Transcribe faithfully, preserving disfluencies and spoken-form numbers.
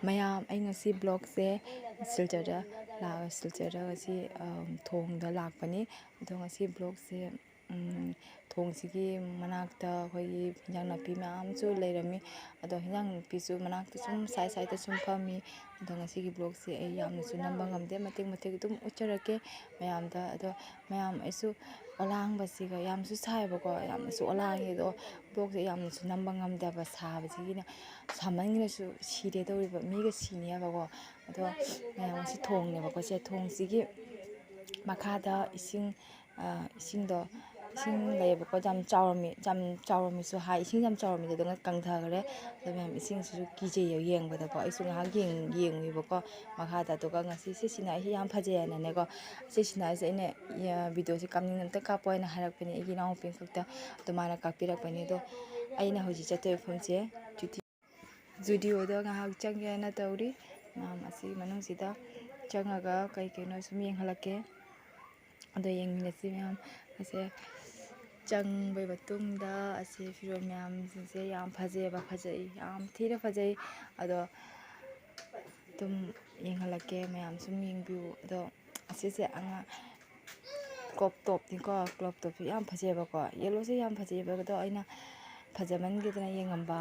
ꯃꯌꯥꯝ, ꯑꯩ ꯉꯁꯤ vlogꯁꯦ ꯁꯤꯜꯆꯔꯗ ꯂꯥꯛꯑꯒ, ꯁꯤꯜꯆꯔꯗ ꯉꯁꯤ, ꯑꯝ, ꯊꯣꯡꯗ ꯂꯥꯛꯄꯅꯤ꯫ ꯑꯗꯣ ꯉꯁꯤ vlogꯁꯦ, ꯎꯝ, ꯊꯣꯡꯁꯤꯒꯤ ꯃꯅꯥꯛꯇ ꯑꯩꯈꯣꯏꯒꯤ ꯍꯤꯟꯖꯥꯡ ꯅꯥꯄꯤ ꯃꯌꯥꯝꯁꯨ ꯂꯩꯔꯝꯃꯤ꯫ ꯑꯗꯣ ꯍꯤꯟꯖꯥꯡ ꯅꯥꯄꯤꯁꯨ ꯃꯅꯥꯛꯇ ꯁꯨꯝ side sideꯇ ꯁꯨꯝ ꯐꯝꯃꯤ꯫ ꯑꯗꯣ ꯉꯁꯤꯒꯤ vlogꯁꯦ ꯑꯩ ꯌꯥꯝꯅꯁꯨ ꯅꯝꯕ ꯉꯝꯗꯦ, ꯃꯇꯦꯛ ꯃꯇꯦꯛ ꯑꯗꯨꯝ ꯎꯠꯆꯔꯛꯀꯦ꯫ ꯃꯌꯥꯝꯗ꯫ ꯑꯗꯣ ꯃꯌꯥꯝ, ꯑꯩꯁꯨ ꯑꯣꯂꯥꯡꯕꯁꯤꯒ ꯌꯥꯝꯁꯨ ꯁꯥꯏꯕꯀꯣ, ꯌꯥꯝꯅꯁꯨ ꯑꯣꯂꯥꯡꯉꯦ꯫ ꯑꯗꯣ vlogꯁꯦ ꯌꯥꯝꯅꯁꯨ ꯅꯝꯕ ꯉꯝꯗꯕ, ꯁꯥꯕꯁꯤꯒꯤꯅ, ꯁꯥꯃꯟꯒꯤꯅꯁꯨ ꯁꯤꯔꯦ ꯇꯧꯔꯤꯕ, ꯃꯤꯒ ꯁꯤꯅꯤ ꯍꯥꯏꯕꯀꯣ꯫ ꯑꯗꯣ ꯃꯌꯥꯝ ꯑꯁꯤ ꯊꯣꯡꯅꯦꯕꯀꯣ꯫ ꯁꯦ, ꯊꯣꯡꯁꯤꯒꯤ ꯃꯈꯥꯗ ꯏꯁꯤꯡ, ꯑ, ꯏꯁꯤꯡꯗꯣ, ꯏꯁꯤꯡ ꯂꯩꯌꯦꯕꯀꯣ, ꯌꯥꯝ ꯆꯥꯎꯔꯝꯃꯤ, ꯌꯥꯝ ꯆꯥꯎꯔꯝꯃꯤꯁꯨ ꯍꯥꯏ, ꯏꯁꯤꯡ ꯌꯥꯝ ꯆꯥꯎꯔꯝꯃꯤꯗꯣ ꯑꯗꯨꯅ ꯀꯪꯊꯈ꯭ꯔꯦ꯫ ꯑꯗꯣ ꯃꯌꯥꯝ, ꯏꯁꯤꯡꯁꯤꯁꯨ ꯀꯤꯖꯩꯌꯦ ꯌꯦꯡꯕꯗꯀꯣ꯫ ꯑꯩꯁꯨ ꯉꯥꯏꯍꯥꯛ ꯌꯦꯡ-, ꯌꯦꯡꯉꯨꯏꯕꯀꯣ ꯃꯈꯥꯗ꯫ ꯑꯗꯨꯒ ꯉꯁꯤ ꯁꯤ ꯁꯤꯅꯥꯏꯁꯤ ꯌꯥꯝ ꯐꯖꯩ ꯍꯥꯏꯅꯅꯦꯀꯣ, ꯁꯤ ꯁꯤꯅꯥꯏꯁꯦ ꯑꯩꯅ, ꯌꯥ-, videoꯁꯦ ꯀꯥꯞꯅꯤꯡꯗꯅ ꯑꯝꯇ ꯀꯥꯞꯄꯣ ꯍꯥꯏꯅ ꯍꯥꯏꯔꯛꯄꯅꯦ ꯑꯩꯒꯤ ꯏꯅꯥꯎꯅꯨꯄꯤ ꯈꯛꯇ꯫ ꯑꯗꯨ ꯃꯥꯅ ꯀꯥꯞꯄꯤꯔꯛꯄꯅꯦ꯫ ꯑꯗꯣ ꯑꯩꯅ ꯍꯧꯖꯤꯛ ꯆꯠꯇꯣꯏ ꯃꯐꯝꯁꯦ ꯖꯨꯗꯤ-, Zudioꯗ ꯉꯥꯏꯍꯥꯛ ꯆꯪꯒꯦꯅ ꯇꯧꯔꯤ꯫ ꯃꯌꯥꯝ ꯑꯁꯤ ꯃꯅꯨꯡꯁꯤꯗ ꯆꯪꯉꯒ ꯀꯩ ꯀꯩꯅꯣ ꯁꯨꯝ ꯌꯦꯡꯍꯜꯂꯛꯀꯦ꯫ ꯑꯗꯣ ꯌꯦꯡꯃꯤꯟꯅꯁꯤ ꯃꯌꯥꯝ꯫ ꯑꯁꯦ ꯆꯪꯕꯩ ꯃꯇꯨꯡꯗ ꯑꯁꯤ ꯐꯤꯔꯣꯜ ꯃꯌꯥꯝꯁꯤꯡꯁꯦ ꯌꯥꯝ ꯐꯖꯩꯑꯕ, ꯐꯖꯩ, ꯌꯥꯝ ꯊꯤꯅ ꯐꯖꯩ꯫ ꯑꯗꯣ ꯑꯗꯨꯝ ꯌꯦꯡꯍꯜꯂꯛꯀꯦ, ꯃꯌꯥꯝ ꯁꯨꯝ ꯌꯦꯡꯕꯤꯌꯨ꯫ ꯑꯗꯣ ꯑꯁꯤꯁꯦ ꯑꯉꯥꯡ crop topꯅꯤꯀꯣ, crop topꯁꯨ ꯌꯥꯝ ꯐꯖꯩꯑꯕꯀꯣ, yellowꯁꯦ ꯌꯥꯝ ꯐꯖꯩꯑꯕ꯫ ꯑꯗꯣ ꯑꯩꯅ ꯐꯖꯃꯟꯒꯤꯗꯅ ꯌꯦꯡꯉꯝꯕ꯫